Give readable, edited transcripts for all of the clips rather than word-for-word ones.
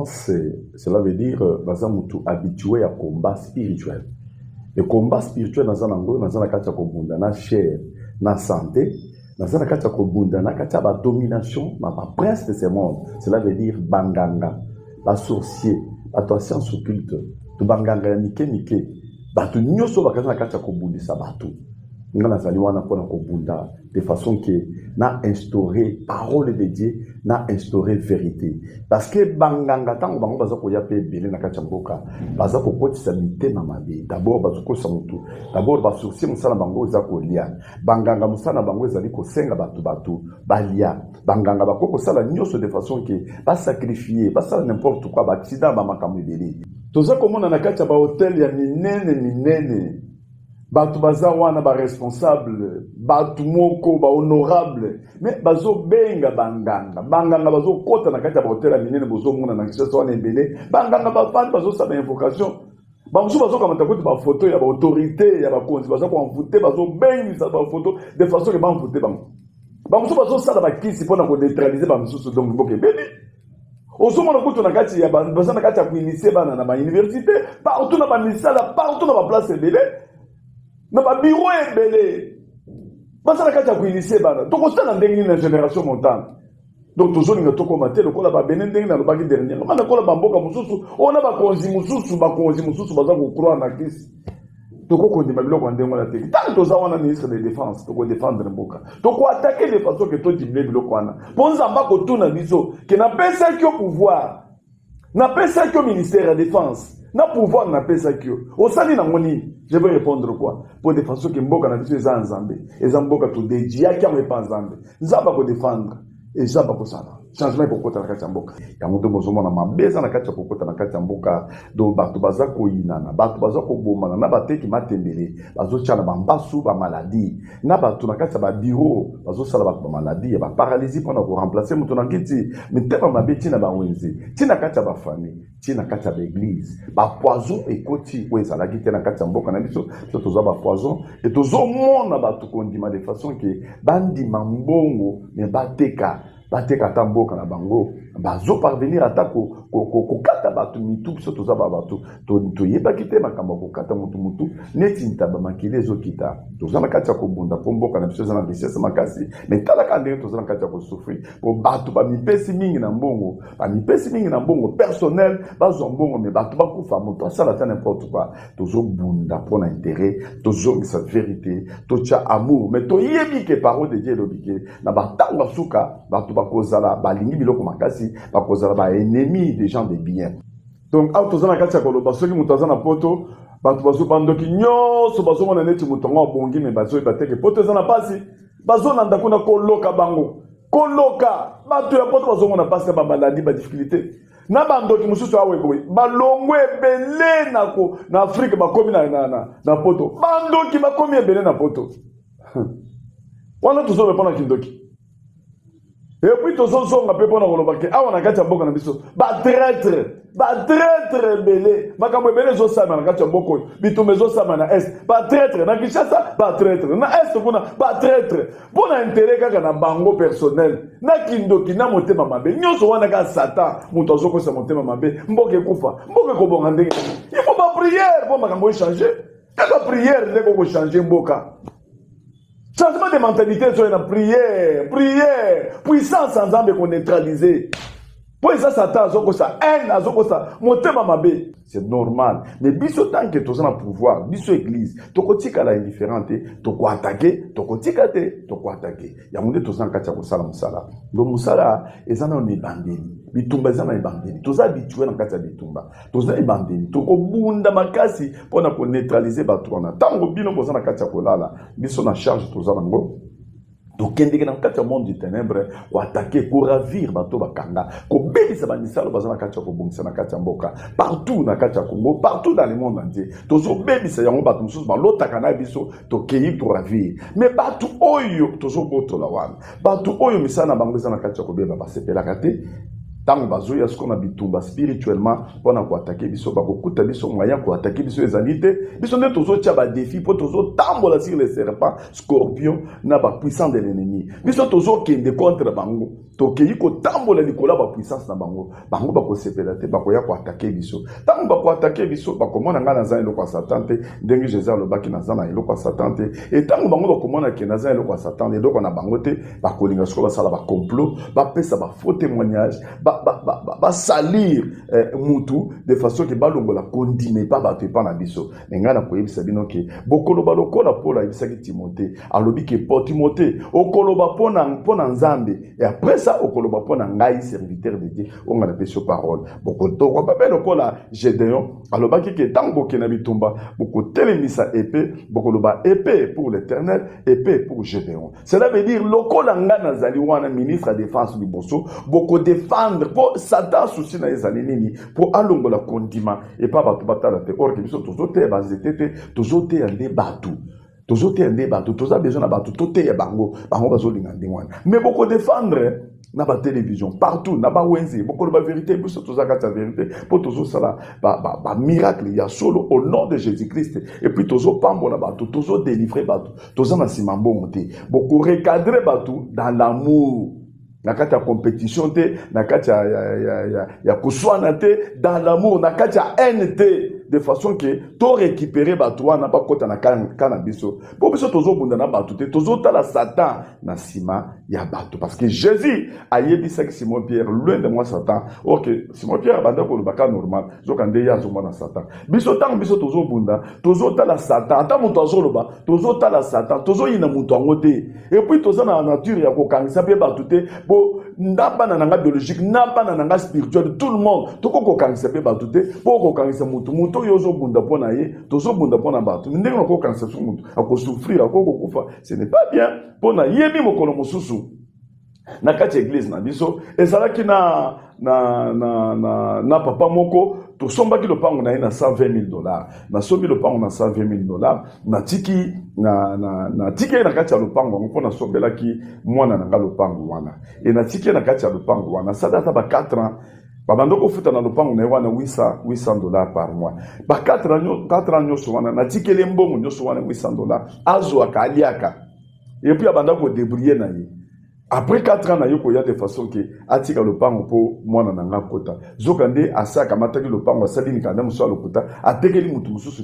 Défense, cela veut dire naza mutu habitué ya combat spirituel. Et combat spirituel naza nango, naza na kati ya kobunda na chair, na santé, naza na kati ya kobunda na kati ya ba domination na ba prince de ce monde. Cela veut dire banganga, ba sorcier, bato ya science occulte, to banganga ya mike mike, bato nyonso bakaza na kati ya kobundisa bato. Nga nazali wana mpona kobunda de façon que na instaurer parole de Dieu, na instaurer vérité. Parce que banganga ntango bango baza koya mpe ebele na kati ya mboka, baza kokotisa mitema mabe. D'abord bazokosa motu, d'abord basorcier mosala bango eza kolia, banganga mosala na bango ezali kosenga bato bato balia. Banganga bakoki kosala nyonso de façon que basacrifie, basala n'importe quoi, baaccident, bamakambo ebele. Toza komona na kati ya bahotel ya minene minene, bato baza wana baresponsable, bato moko bahonorable, mais bazobenga banganga. Banganga bazokɔta na kati ya bahotel ya minene, bozomona na Kinshasa wana ebele, banganga bafandi bazosala invocation. Bamosusu bazokamata kuti bafoto ya baautorité ya bakonzi, baza koenvoûter, bazobengisa bafoto de façon que baenvoûter bango. Bamosusu bazosala bakisi mpona koneutraliser bamosusu. Donc mboka ebeli. Ozomona kutu na kati ya baza na kati ya koinitier bana na bauniversité partout, na bamisala partout, na baplace ebele, na babiro ebele, baza na kati ya koinitier bana. Tokosala ndenge nini na génération montante? Donc tozolinga tokóma te lokola babene, ndenge nalobaki dernièrement, lokola bamboka mosusu oyo na bakonzi mosusu, bakonzi mosusu baza kocroire na kisi. Tokokondima biloko ya ndenge wana te. Ntango toza wana ministre de Défense, tokodéfendre mboka, tokoattaquer de façon que todiminuer biloko wana, mpo Nzambe akotuna biso que napesaki yo pouvoir, napesaki yo ministère ya Défense, na pouvoir napesaki yo, osali nango nini? Je vais répondre quoi? Mpo de façon que mboka na biso eza ya Nzambe, eza mboka todédiaki yango epa Nzambe. Nzambe akodéfendre, eza bakosala changement ekokota na kati ya mboka. Yango nde bozomona mabe eza na kati ya kokota na kati ya mboka. Do bato baza koyinana, bato baza kobomana, na bateki matembele bazotia na bambasu bamaladi, na bato na kati ya babiro bazosala bato bamaladi ya baparalysie mpona koremplacer moto na kiti. Mitema mabe ntina bawenze, ntina kati ya bafamille, ntina kati ya baeglise, bapoison ekoti oyo ezalaki te na kati ya mboka na biso. Biso tozwa bapoison e tozomona bato kondima de façon que bandima mbongo, mais bateka, bateka ata mboka na bango, bazoparvenir ata kokata bato mitu. Biso toza bato toyebaki te makambo ya kokata motu mutu neti ntaba, makili ezokita. Toza na kati ya kobunda mpo mboka na biso eza na richesse makasi, mais talaka ndenge toza na kati ya kosouffrir, mpo bato bamipesi mingi na mbongo, bamipesi mingi na mbongo personnel, bazwa mbongo, mais bato bakufa, moto asala ata n'importe quoi. Tozobunda mpo na intérêt, tozongisa vérité, totya amour. Mais toyebi que parole de Dieu elobi que na batango ya suka bato bakozala balingi biloko makasi, bakozala baennemi des gens de bien. Donc awa toza na kati ya koloba, soki moto aza na poto, bato bazo bandoki nyonso bazomona neti moto yango abongi, mais bazoyeba te que poto eza na mpasi. Bazolanda kuna koloka bango, koloka bato ya poto, bazomona mpasi na bamaladi, badifficulté na bandoki mosusu. Awa boye balongwe ebele na Afrique, bakomi na poto, bandoki bakomi ebele na poto wana. Tozoloba mpo na kindoki, et puis tozozonga mpe mpona koloba que awa na kati ya mboka na biso batraître, batraître ebele, makambo ebele ezosalema na kati ya mboka oyo. Bitumba ezosalema na Est, batraître na Kinshasa, batraître na Est kuna, batraître mpo na intérêt kaka na bango personnel, na kindoki, na motema mabe nyonso wana. Kaka Satan moto azokosa motema mabe. Mboka ekufa, mboka ekobonga ndenge? Il faut baprière mpo makambo echanger. Kaka prière nde kokochanger mboka. Changement de mentalité ezoya na prière. Prière, puissance ya Nzambe ekoneutraliser, mpo eza Satan azokosa haine, azokosa motema mabe, c'est normal. Mais biso, tant que toza na pouvoir, biso église tokotikala indifférent te, tokoattaquer, tokotika te, tokoattaquer. Yango nde toza na kati ya kosala mosala. Donc mosala eza nano na ebandeli, bitumba eza na ebandeli. Toza habitué na kati ya bitumba, toza ebandeli, tokobunda makasi mpona koneutraliser bato wana. Ntango bino boza na kati ya kolala, biso na charge toza nango, tokendeke na kati ya monde du ténèbre koattaquer, koravir bato bakanga, kobebisa bamisala baza na kati ya kobongisa na kati ya mboka, partout na kati ya Congo, partout dans le monde entier. Tozobebisa yango. Bato mosusu balotaka na biso, tokei toravir. Mais bato oyo tozobotola wana, bato oyo misala na bango eza na kati ya kobeba, basepelaka te. Ntango bazoya sikoyo na bitumba spirituellement mpo na koatake biso, bakokuta biso moyen koatake biso ezali te. Biso nde tozotya badefi mpo tozotambola sur les serpents, scorpion na bapuissance de l'ennemi. Biso tozokende contre bango, tokei kotambola likolo ya bapuissance na bango. Bango bakosepela te, bakoya koatake biso. Ntango bakoatake biso, bakomona ngai naza eloko ya Satan te, ndenge Jesus alobaki naza na eloko ya Satan te. E ntango bango bakomona ke naza eloko ya Satan, eloko na bango te, bakolinga sikoyo basala bacomplot, bapesa bafaux témoignage, basalir mutu de façon ke balongola kondima epa bato epa na biso. Me ngai nakoyebisa bino ke bokoloba lokola Paul ayebisaki Timothée, alobi ke po Timothée okoloba mpo na Nzambe, et après ça okoloba mpo na ngai serviteur de Dieu oyo ngai napesi yo parole. Bokoloba mpe lokola Gédéon alobaki ke ntango bokende na bitumba, bokotelemisa épée, bokoloba épée pour l'Éternel, épée pour Gédéon. Cela veut dire lokola ngai nazali wana ministre ya défense liboso, bokodefendre mpo Satan souci na ye ezali nini? Mpo alongola kondima epa bato batala te. Or ke biso tozoteya banzete te, tozoteya nde bato, tozoteya nde bato, toza besoin na bato, toteya bango, bango bazolinga ndenge wana. Mais bokodefendre na batélévision partout, na bawenze, bokoloba vérité. Biso toza kati ya vérité mpo tozosala bamiracle ya solo au nom de Jésus Christ, et puis tozopambola bato, tozodélivre bato, toza na nsima mbongo te. Bokorecadre bato dans l'amour, na kati ya compétition te, na kati ya koswana te, dans l'amour, na kati ya haine te, de façon ke to récupérer bato wana bakɔta na ka na biso, mpo biso tozobunda na bato te, tozotala Satan na nsima ya bato. Parce que Jésus ayebisaki Simon Pierre: "Loin de moi, Satan." Ok, Simon Pierre abanda koloba ka normal, zoka nde ye azomona Satan. Biso, ntango biso tozobunda, tozotala Satan. Ata moto azoloba, tozotala Satan, tozoyina moto yango te. Et puis toza na nature ya kokangisa mpe bato te. Bo na bana na nga biologique, na bana na nga spirituel, tout le monde, tokoki kokangisa mpe bato te. Mpo kokangisa motu, motu oyo ozobunda mpo na ye, tozobunda mpo na bato, ndenge nakokangisa so motu akosouffrir, akoki kokufa, ce n'est pas bien. Mpo na yebi mokolo mosusu na kati ya église na biso ezalaki na papa moko, tosombaki lopango na ye na 120 000 dollars. Nasombi lopango na 120 000 dollars, natiki na, natiki ye na kati ya lopango yango, mpo nasombelaki mwana na nga lopango wana. E natiki ye na kati ya lopango wana, asali ata ba 4 ans, babanda kofuta na lopango na ye wana 800 800 dollars par mois. Ba 4 ans, 4 ans nyonso wana, natikeli mbongo nyonso wana, 800 dollars, azwaka, aliaka, et puis abanda kodébrouiller na ye. Après 4 ans na ye koya de façon ke atika lopango mpo mwana na nga kota, zoka nde asi akamataki lopango, asali mikanda mosusu ya lokuta, atekeli motu mosusu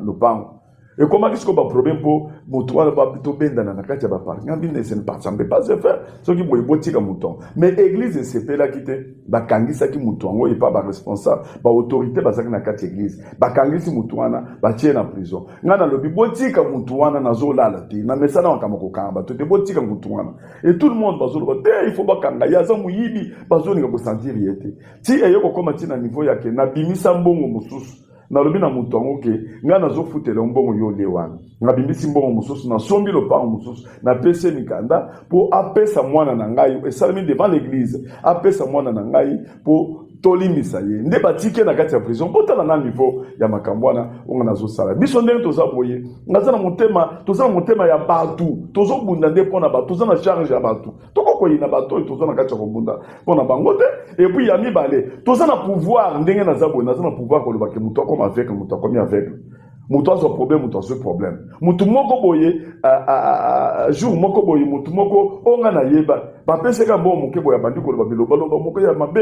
lopango. Ekomaki sikoyo baproblème mpo motu wana tobendana na kati ya baparti. Nga bino, ça ne peut pas se faire. Soki boye, botika motu yango. Mais église esepelaki te, bakangisaki motu yango epa baresponsable, baautorité bazalaki na kati ya église. Bakangisi motu wana, batie na prison. Ngai nalobi: "Botika motu wana, nazolala te, na mesana makambo kokanga bato te, botika motu wana." Et tout le monde bazoloba te, il faut bakanga ye, aza moyibi. Bazolinga kosentir ye te. Ti eye kokóma ntina niveau yake nabimisa mbongo mosusu, nalobi na moto yango ke ngai nazofutela mbongo yo ole wana. Nabimbisi mbongo mosusu, nasombi lopango mosusu, napesi ye mikanda mpo apesa mwana na ngai. Esalemi devant l'église, apesa mwana na ngai mpo tolimbisa ye. Nde batiki ye na kati ya prison. Botala na niveau ya makambo wana onga nazosala. Biso ndenge toza boye, naza na motema, toza na motema ya bato, tozobunda nde mpo na bato, toza na charge ya bato. Tokokoyina bato oyo toza na kati ya kobunda mpo na bango te. Et puis ya mibale, toza na pouvoir. Ndenge naza boye, naza na pouvoir kolobake moto akoma aveugle, moto akomi aveugle, moto azwa problème, moto azwi problème. Motu moko boye, jour moko boye, motu moko oyo nga nayeba, bapesaka mbongo moke boye, abandi koloba bilobaloba moko ya mabe.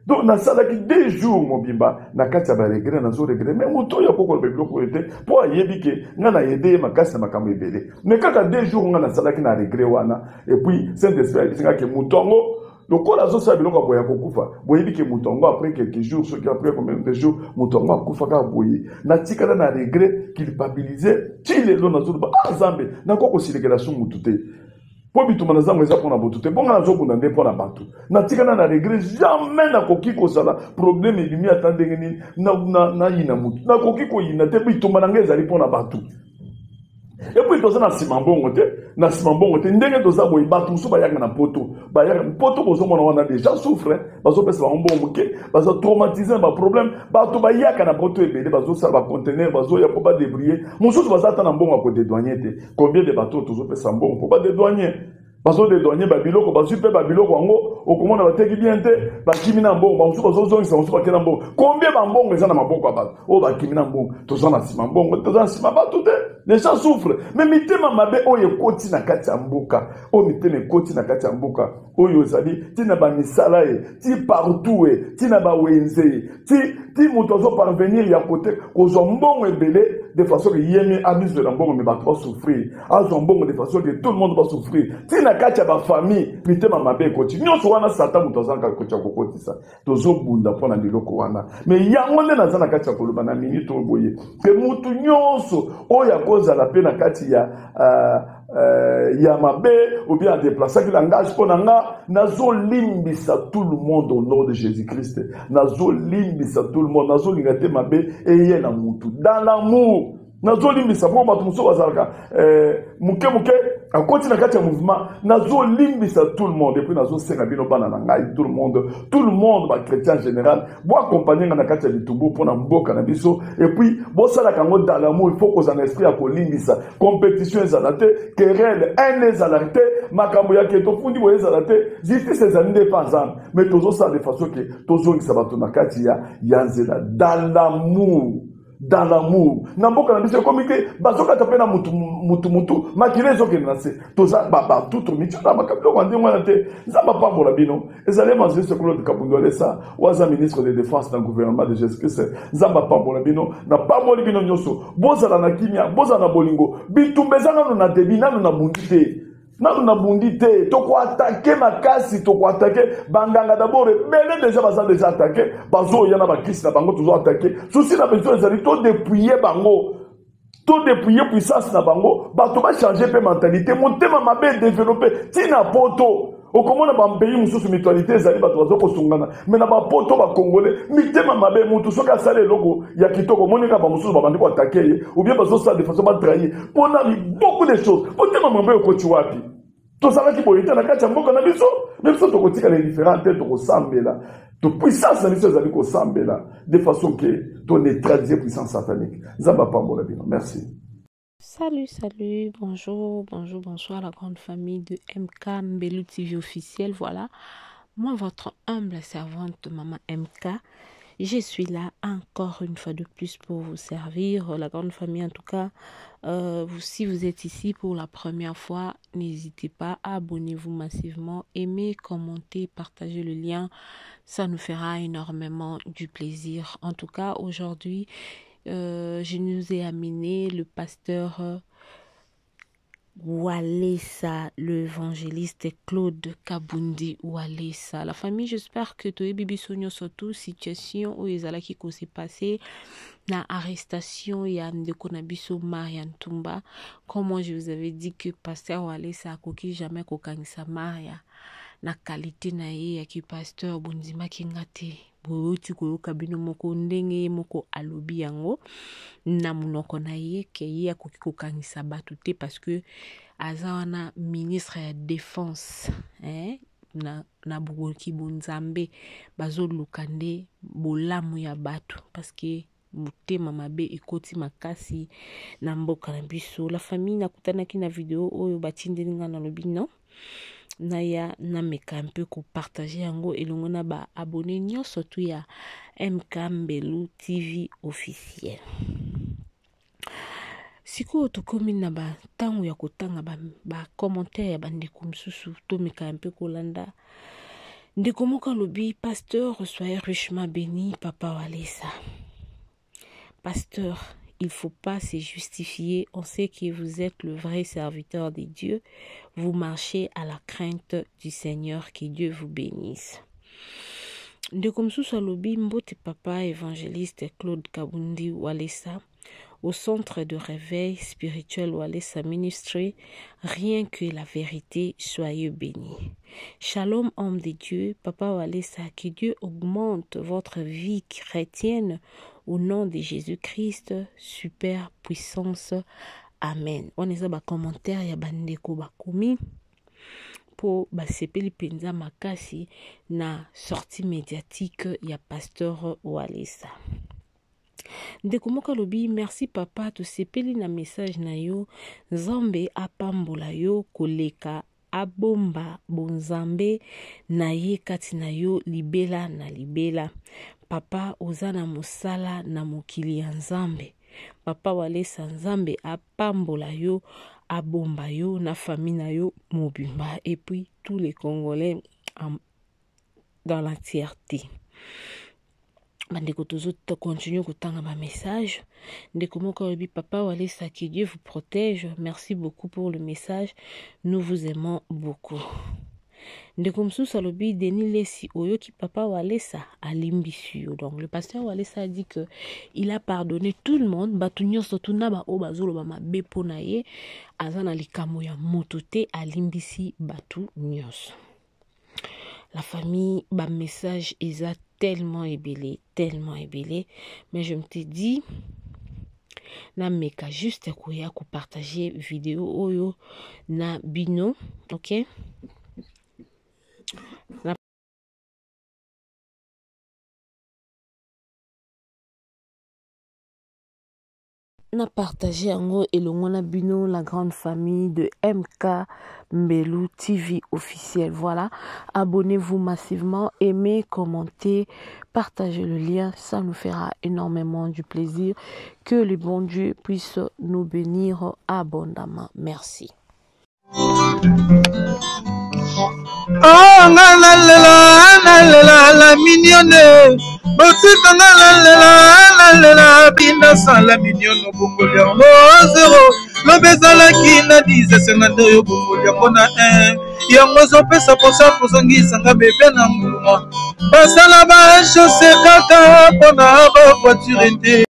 Donc nasalaki 2 jours mobimba na kati ya baregret, nazoregretter. Mais moto oyo akokoloba biloko oyo te, mpo ayebi ke ngai nayede ye makasi na makambo ebele. Mais kaka 2 jours ngai nasalaki na regret wana. Et puis Saint Esprit ayebisi ngai ke moto yango, lokola azosala biloko ya boye, akokufa. Boyebi ke moto yango, après quelques jours, soki après combien de jours, moto yango akufa kaka boye. Natikala na regret, culpabiliser ti lelo. Nazoloba: "Ah Nzambe, nakoki kosilikela so motu te, mpo bitumba na zango eza mpona bato te, mpo nga nazobunda nde mpo na bato." Natikala na regret. Jamais nakoki kozala problème ebimi ata ndenge nini, nayina motu, nakoki koyina te. Bitumba na ngai ezali mpo na bato. Et puis toza na nsima mbongo te, na nsima mbongo te. Ndenge toza boye, bato mosusu bayaka na poto, bayaka poto, bozomona wana déjà souffre, bazopesa bango mbongo moke, baza traumatisé na baproblème. Bato bayaka na poto ebele, bazosala baconteneur, bazoya mpo badébrouiller. Mosusu baza ata na mbongo ya kodédouaner te. Combien de bato tozopesa mbongo mpo badédouaner? Bazodedouane babiloko, bazwi mpe babiloko yango, okomona bateki bien te, bakimi na mbongo, bamosusu bazozongisa, mosusu bakei na mbongo. Combien bambongo eza na maboko ya bato oyo bakimi na mbongo? Toza na nsima mbongo, toza na nsima bato te. Les gens souffrent, mais mitema mabe oyo ekoti na kati ya mboka, oyo mitema ekoti na kati ya mboka oyo ezali ti na bamisala ye, ti partout ye, ti na bawenze ye, ti ti moto azo parvenir ya kote kozwa mbongo ebele de façon que ye mi amizwela mbongo, me bato basouffrir, azwa mbongo de façon que tout le monde basouffrir, ti na kati ya bafamille mitema mabe ekoti. Nyonso wana Satan moto aza kati ya kokotisa. Tozobunda mpo na biloko wana, me yango nde naza na kati ya koloba na minute oyo boye ke motu nyonso oyo akozala mpe na kati ya ya mabe ou bien adeplasaki langage mpo na nga, nazolimbisa tout le monde au nom de Jésus Christ. Nazolimbisa tout le monde, nazolinga te mabe eye na mutu. Dans l'amour nazolimbisa, mpo bato mosusu bazalaka moke moke akoti na kati ya mouvement. Nazolimbisa tout le monde et puis nazosenga bino, bana na ngai, tout le monde, tout le monde, bachrétien en général, boaccompagne nga na kati ya bitumbu mpona mboka na biso. Et puis bosalaka yango dans l'amour. Il faut kozala na esprit ya kolimbisa. Compétition ezala te, querelle, haine ezala te, makambo ya ke tofundi boye ezala te. Justice ezali nde epa Nzambe, mais tozosala de façon ke tozongisa bato na kati ya nzela dans l'amour, dans l'amour. Na mboka na biso ekomi te, bazokata mpe na mutu mutu mutu, makila ezokende na se. Toza babantu, tomitia na makambo biloko ya ndenge wana te. Nzambe apambola bino. Ezali évangéliste Claude Kabundu Alesa, oyo aza ministre de défense na gouvernement de Jésus Christ. Nzambe apambola bino, napamboli bino nyonso. Bozala na kimia, bozala na bolingo. Bitumba eza nano na début, nano na bundi te, nano nabundi te. Tokoattaquer makasi, tokoattaquer banganga d'abord. Ebele déjà baza déjà attaqué, bazoya na bakisi na bango. Tozoattaquer. Souci na biso ezali todépouiller bango, todépouiller puissance na bango. Bato bachange mpe mentalité, motema mabe développé ntina poto. Okomona bapays mosusu mutualité ezali, bato baza kosungana, me na bapoto bacongolais mitema mabe. Mutu soki asali eloko ya kitoko, omoni kaka bamosusu babandi koattaquer ye ou bien bazosala de façon batrahir mpona beaucoup de choses. Motema mabe ekoti wapi? Tozalaki boye te na kati ya mboka na biso. Me biso tokotikala indifférent te, tokosambela. To puissance na biso ezali kosambela de façon ke toneutraliser puissance satanique. Nzambe apambola bino. Merci. Salut, salut, bonjour, bonjour, bonsoir la grande famille de MK Mbelu TV officiel. Voilà, moi, votre humble servante, Maman MK, je suis là encore une fois de plus pour vous servir. La grande famille, en tout cas, vous, si vous êtes ici pour la première fois, n'hésitez pas, abonnez-vous massivement, aimez, commentez, partagez le lien. Ça nous fera énormément du plaisir. En tout cas, aujourd'hui, je nous ai amené le pasteur Walesa, l'évangéliste Claude Kabundi Walesa. La famille, j'espère que toyebi biso nyonso surtout situation oyo ezalaki kose passer na arrestation ya ndeko na biso Maria Ntumba. Comme moi je vous avais dit que pasteur Walesa akoki jamais kokangisa Maria na qualité na ye ya ki pasteur, bondimaki nga te. Boyoti koyoka bino moko ndenge ye moko alobi yango na monoko na ye ke ye akoki kokangisa bato te parce que aza wana ministre ya défense, eh? Na bokoki bonzambe, bazoluka nde bolamu ya bato parce que motema mabe ekoti makasi na mboka na biso. La famille, nakutanaki na video oyo batindeli nga, nalobi non, naya nameka mpe kopartager yango elongo na baabonnés nyonso tu ya MK Mbelu TV officiel. Sikoyo tokomi na bantango ya kotanga bacommentaire ba ya bandeko mosusu. Tomeka mpe kolanda. Ndeko moko alobi: "Pasteur, soyez richement béni, papa Walesa. Pasteur, il faut pas se justifier. On sait que vous êtes le vrai serviteur de Dieu. Vous marchez à la crainte du Seigneur. Que Dieu vous bénisse." Ndeko mosusu alobi: "Mbote papa évangéliste Claude Kabundi Walesa, au centre de réveil spirituel Walesa Ministry, rien que la vérité, soyez bénis. Shalom, homme de Dieu, papa Walesa, que Dieu augmente votre vie chrétienne au nom de Jésus-Christ, super puissance. Amen." Wana eza bacommentaire ya bandeko bakomi mpo basepeli mpenza makasi na sortie médiatique ya pasteur Walesa. Ndeko moko alobi: "Merci papa, tosepeli na message na yo. Nzambe apambola yo koleka." abomba bonzambe na ye kati na yo libela na libela. Papa oza na mosala na mokili ya Nzambe. Papa Walesa Nzambe apambola yo, abomba yo na famille na yo mobimba et puis tous les Congolais en, dans l'entièreté. Bandeko tozo continue kotanga ba message. Ndeko moko alobi papa Walesa que Dieu vous protège. Merci beaucoup pour le message. Nous vous aimons beaucoup. Ndeko mosusu alobi Denis Lessi oyoki papa Walesa alimbisi yo. Donc le pasteur Walesa a dit que il a pardonné tout le monde, bato nyonso tuna ba oyo bazoloba mabe mpo na ye, aza na likambo ya moto te, alimbisi bato nyonso. La famille, ba message eza tellement ebele, tellement ebele, mais je me te dis nameka juste koya kopartage video oyo na bino, ok? Na na partage yango elongo na bino la grande famille de MK Mbelu TV officiel. Voilà, abonnez-vous massivement, aimez, commentez, partagez le lien, ça nous fera énormément du plaisir. Que le bon Dieu puisse nous bénir abondamment. Merci. Oh, nga nalela nalela la mignonne botika nga nalela nalela binasa la mignonne obongoli yango zero lobi ezalaki na 10 esenga nde oyo obongoli yango na 1 yango ezopesa mposa kozongisa nga bebe na nguluma basala bachose kaka mpona bavoiture te.